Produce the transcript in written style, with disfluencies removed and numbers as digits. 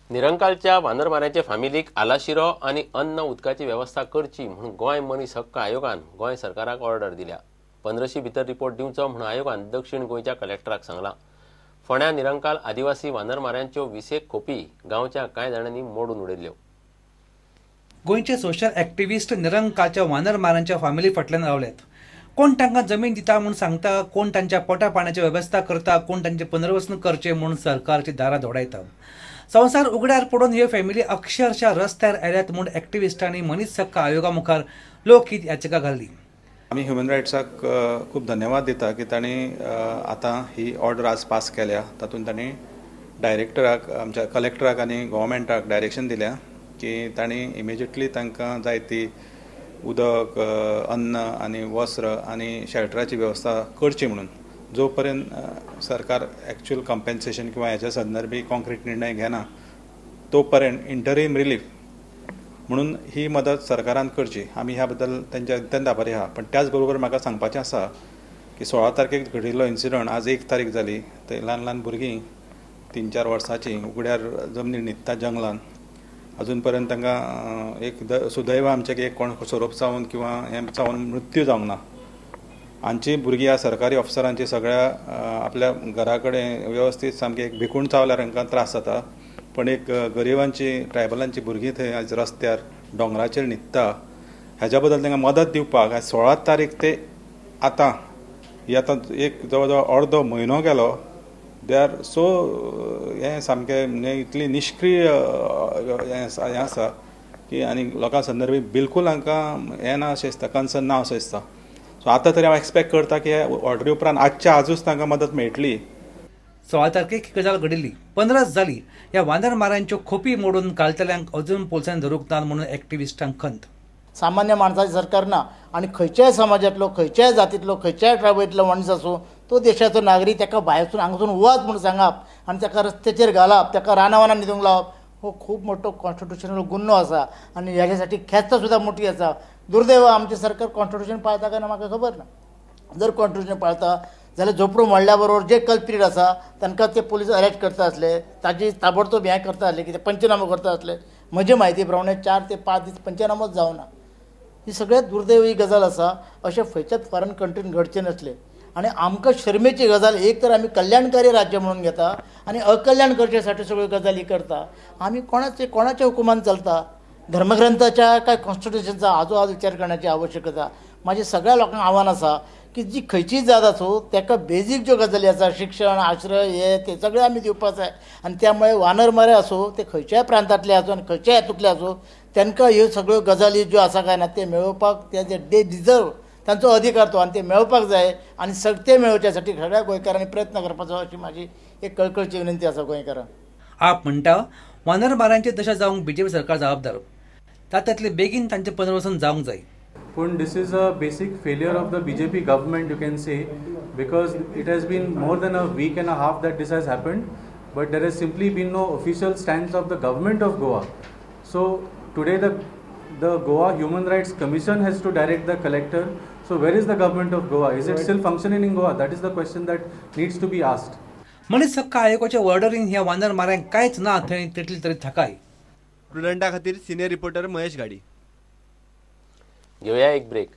निरंकालच्या वानरमाऱ्यांचे फामिलीक आलाशिरो आनी अन्न उदकाची वेवस्था करची म्हूण गोंय मनीस हक्क आयोगान गोंय सरकाराक ऑर्डर दिल्या. 15 भितर रिपोर्ट दिवचो म्हूण आयोगान दक्षिण गोंयच्या कलेक्टराक सांगलां. फोंड्या निरंकाल आदिवासी वानरमाऱ्यांच्यो 20 खोपी गांवच्या कांय जाणांनी मोडून उडयल्ल्यो. गोंयचे सोशल एक्टिविस्ट निरंकालच्या वानरमाऱ्यांच्या फामिली फाटल्यान रावल्यात. कोण तांकां जमीन दिता म्हूण सांगता, कोण तांच्या पोटा पाण्याची वेवस्था करता, कोण तांचें पुनर्वसन करचें म्हूण सरकारची दारां धोडायता. संवसार उगड्यार पडून ह्यो फॅमिली अक्षरशः रस्त्यार आयल्यात म्हूण एक्टिविस्टांनी मनीस हक्क आयोगा मुखार लोकहित याचिका घाल्ली. आमी ह्युमन रायट्साक खूब धन्यवाद दिता की तांणी आतां ही ऑर्डर आज पास केल्या. तातूंत तांणी डायरेक्टराक, आमच्या कलेक्टराक आनी गव्हर्मेंटाक डायरेक्शन दिल्या की तांणी इमिजिएटली तांकां जाय ती उदक, अन्न आनी वस्त्र आनी शेल्टराची वेवस्था करची म्हणून. जो पर्यंत सरकार एक्चुअल कंपेन्सेशन किंवा ह्याच्या संदर्भी कॉन्क्रीट निर्णय घेना तो पर्यंत इंटरीम रिलीफ म्हणून ही मदत सरकारान करची. आमी ह्या बद्दल तांचे अत्यंत आभारी आहा. पण त्याच बरोबर म्हाका सांगपाचें आसा की 16 तारखेक घडिल्लो इन्सिडंट आज 1 तारीख जाली. थंय ल्हान ल्हान भुरगीं 3-4 वर्सांचीं उगड्यार जमनीर न्हिदता जंगलान. अजून पर्यंत तांकां एक सुदैव आमचें की एक कोण सोरोप चावन किंवा हें चावन मृत्यू जावंक ना. आमची भुरगीं ह्या सरकारी ऑफिसरांची सगळ्या आपल्या घरा कडेन वेवस्थीत सामकें एक भिकूण चावल्यार तांकां त्रास जाता. पण एक गरिबांची, ट्रायबलांची भुरगीं थंय आज रस्त्यार दोंगराचेर न्हिदता. ह्याच्या बद्दल तांकां मदत दिवपाक आज 16 तारीख ते आतां ही आतां एक जवळ जवळ अर्दो म्हयनो गेलो. They are so हें सामकें म्हणजे इतली निश्क्रीय हें आसा की आनी लोकां संदर्भी बिलकूल हांकां हें ना अशें दिसता, कन्सर्न ना अशें दिसता. सो आतां तरी हांव एक्सपेक्ट करता की ऑर्डरी उपरांत आजच्या आजूच तांकां मदत मेळटली. 16 तारखेक ही गजाल घडिल्ली. 15 जाली. ह्या वानरमाऱ्यांच्यो खोपी मोडून घालतल्यांक अजून पोलिसांनी धरूंक ना म्हणून एक्टिविस्टांक खंत. सामान्य माणसाची सरकार ना आनी खंयच्याय समाजांतलो, खंयच्याय जातींतलो, खंयच्याय ट्रायबांतलो मनीस आसूं तो देशाचो नागरीक, ताका भायरसून हांगासून वच म्हूण सांगप आनी ताका रस्त्याचेर घालप, ताका रानावनान न्हिदूंक लावप हो खूब मोठो कॉन्स्टिट्युशनल गुन्हो आसा आनी ह्याच्या साठी ख्यास्त सुद्दां मोठी आसा. दुर्दैव आमचें सरकार कॉन्स्टिट्युशन पाळता काय ना म्हाका खबर ना. जर कॉन्स्टिट्युशन पाळता जाल्यार झोपडो मोडल्या बरोबर जे कल्प्रीट आसा तांकां ते पोलीस अरेस्ट करता आसले, ताजी ताबडतोब हें करता आसले, कितें पंचनामो करता आसले. म्हजे म्हायती प्रमाणे 4 ते 5 दीस पंचनामोच जावना. ही सगळ्यात दुर्दैव ही गजाल आसा. अशें खंयच्याच फॉरेन कंट्रीन घडचें नासलें आनी आमकां शर्मेची गजाल, एक तर आमी कल्याणकारी राज्य म्हणून घेता आनी अकल्याण करचे साठी सगळ्यो गजाली करता. आमी कोणाचे कोणाच्या हुकुमान चलता? धर्मग्रंथाच्या काय कॉन्स्टिट्युशनचा हाजो आज विचार करण्याची आवश्यकता. म्हाजें सगळ्या लोकांक आव्हान आसा की जी खंयचीय जात आसूं ताका बेजीक ज्यो गजाली आसा, शिक्षण, आश्रय हे ते सगळें आमी दिवपाक जाय. आनी त्यामुळे वानरमारे आसूं ते खंयच्याय प्रांतांतले आसूं आनी खंयच्याय हातूंतले आसूं तांकां ह्यो सगळ्यो गजाली ज्यो आसा काय ना ते मेळोवपाक ते दे डिजर्व, तांचो अधिकार तो आनी ते मेळोवपाक जाय. आनी ते मेळोवच्या साठी सगळ्या गोंयकारांनी प्रयत्न करपाचो अशी म्हाजी एक कळकळची विनंती आसा गोंयकारांक. आप म्हणटा वानरमाऱ्यांची दशा जावंक बीजेपी सरकार जबाबदार, तातूंतले बेगीन तांचें पुनर्वसन जावंक जाय. पूण this is a basic failure of the BJP government, you can say, because it has been more than a week and a half that this has happened, but there has simply been no official stance of the government of Goa. So today the Goa Human Rights Commission has to direct the collector. So where is the government of Goa? Is it still functioning in Goa? That is the question that needs to be asked. मनीस हक्क आयोगाच्या ऑर्डरीन ह्या वानरमाऱ्यांक कांयच ना थंय तितली तरी थाकाय. प्रुडंटा खातीर सिनियर रिपोर्टर महेश घाडी. घेवया एक ब्रेक.